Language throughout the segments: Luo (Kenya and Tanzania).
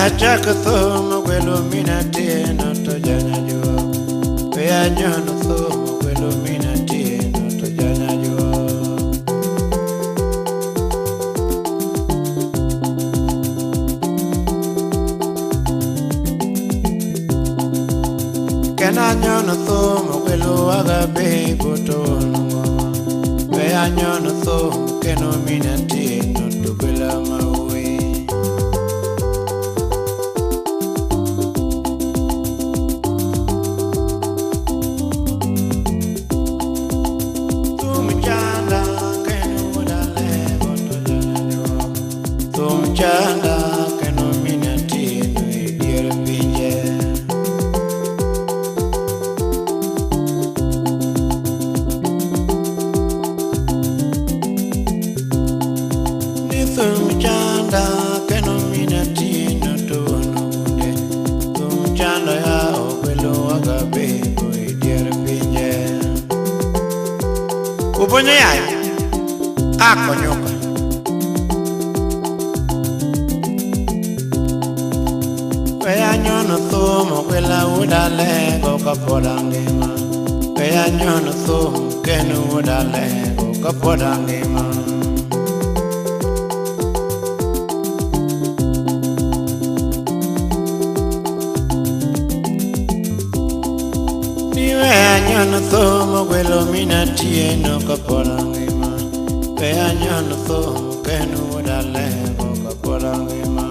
We achak thum gwelo mina tieno to janyajuok. We anyono thum gwelo mina tieno to janyajuok. Ken anyono thum gwelo aga bebo to ngoma. We anyono thum keno mina tieno to gwela mawe. Chanda keno mina tieno e dier pinje. Ni thum chanda keno mina tieno to onunde. Thum chanda ya ogwelo aga bebo e dier pinje. Ubonyo yayo akonyoka. We anyono thum ogwela wuod Alego kapod angima. We anyono thum kendo wuod Alego kapod angima. Ni we anyono thum ogwelo mina tieno kapod angima. We anyono thum kendo wuod Alego kapod angima.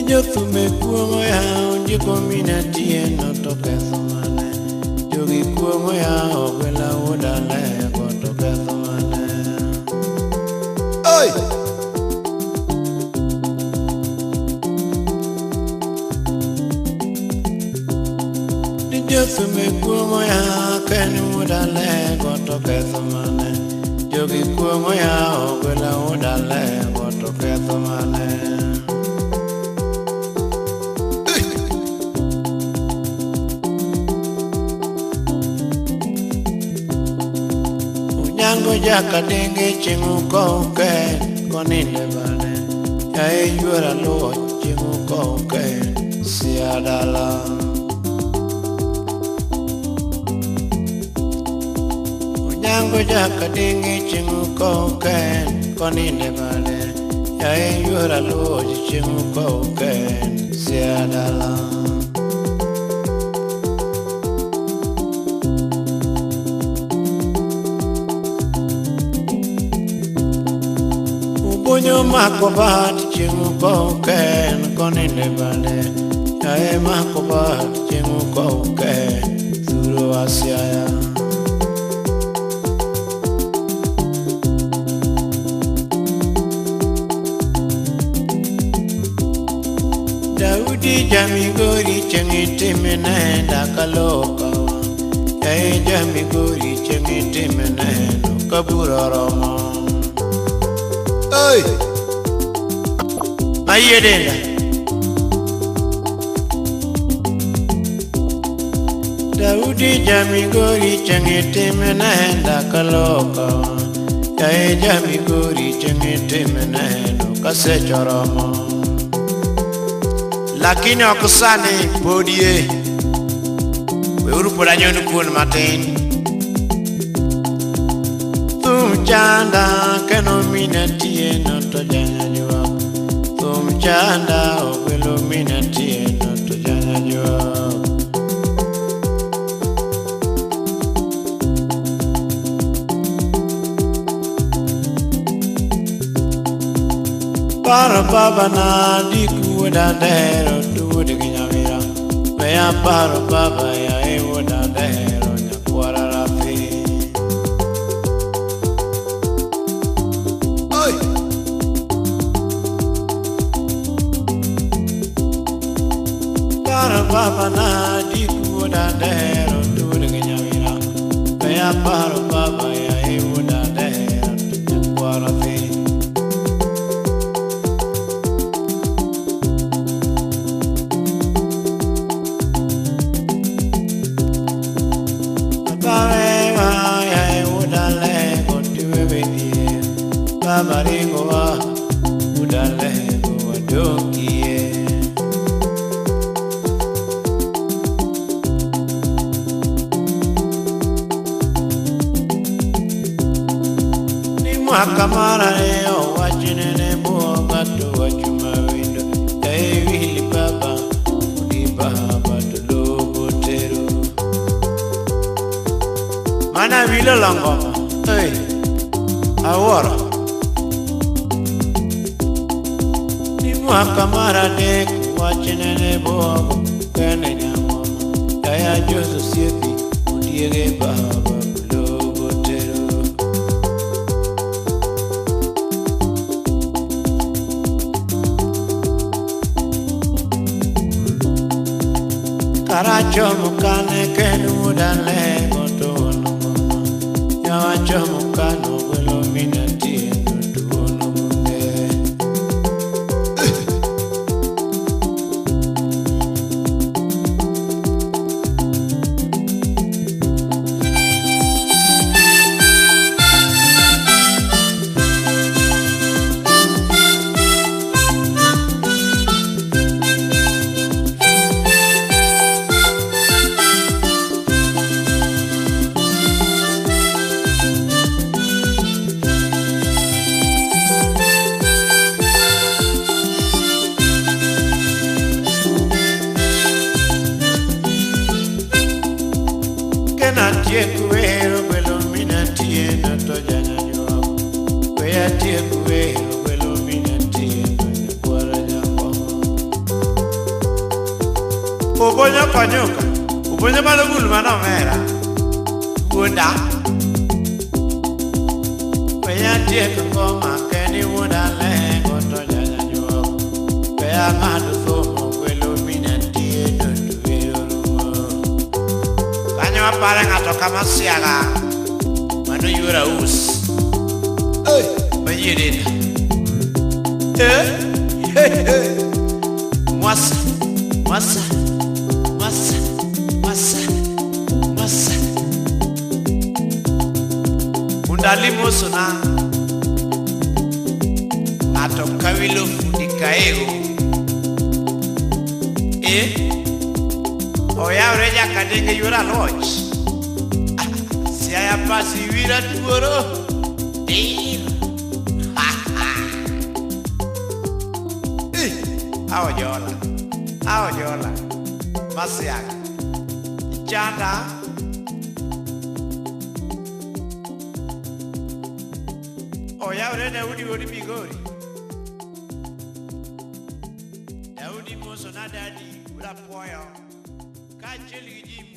Jothume kuong'o ya onjiko mina tieno to ketho mane. Jogi kuong'o ya ogwela wuod Alego to ketho mane. Oi! Jothume kuong'o ya ken wuod Alego to ketho mane. Jogi kuong'o ya ogwela wuod Alego to ketho mane. Onyango jakadenge chieng' ukoke koninde bade. Yaye yuora luwo chieng' ukoke sia dala. Onyango jakadenge chieng' ukoke koninde bade. Yaye yuora luwo chieng' ukoke sia dala. Ubonyo mako bat chieng' ukoke koninde bade. Yaye mako bat chieng' ukoke thuro asiaya. Daudi jamigori chieng' itime nenda kalokawa. Yaye jamigori chieng' itime neno kabura romo. Oi! Mayie denda. Daudi jamigori chieng' itime nenda kalokawa. Yaye jamigori chieng' itime neno kasechoromo. Lakini ok sani podie. Weuru pod anyon kuon matin. Thum chanda keno mina tieno to janyajuok. Thum chanda ogwelo mina tieno to janyajuok. Paro baba na dik wuod Adero to wuod gi nyawira. We aparo baba yaye wuod Adero nyakwara rathi. Oi! Paro baba na dik wuod Adero to wuod gi nyawira. We aparo baba yaye wuod Adero to nyakwara rathi. Bye. Mwaka mara leo wachinene buoga to wachuma windo Ewili baba, udi baba tulobo tero. Mana wilo langoma, hey, aworo. Ni mwaka mara dek wachinene buoga kene nyangoma Daya joso siepi, udiege baba tulobo tero. Karacho mukane kenu dale goto no Yawacho mukano gwelo minati tuono munge. Ubonyo konyuka, ubonyo malugul manomera. Wuda Weya tiek ngoma keni wuda lengo to janya juok. Weya ng'ado thumo gwelo minatie to tuwero rumo. Kanyo apare ng'ato kama siaga mano yuora us. Mayie denda. Mwasa, mwasa, mwasa, mwasa, mwasa. Undali mosona ng'ato kawilo fundi kaego. Oyawre jakadenge yuora loch. Siaya pasi wira tuoro. Dir. Aojola, aojola. Masiaga. Ichanda. Oyawre Daudi wuod Migori. Daudi mosona dadi urapuoyo. Kaachiel gi ji.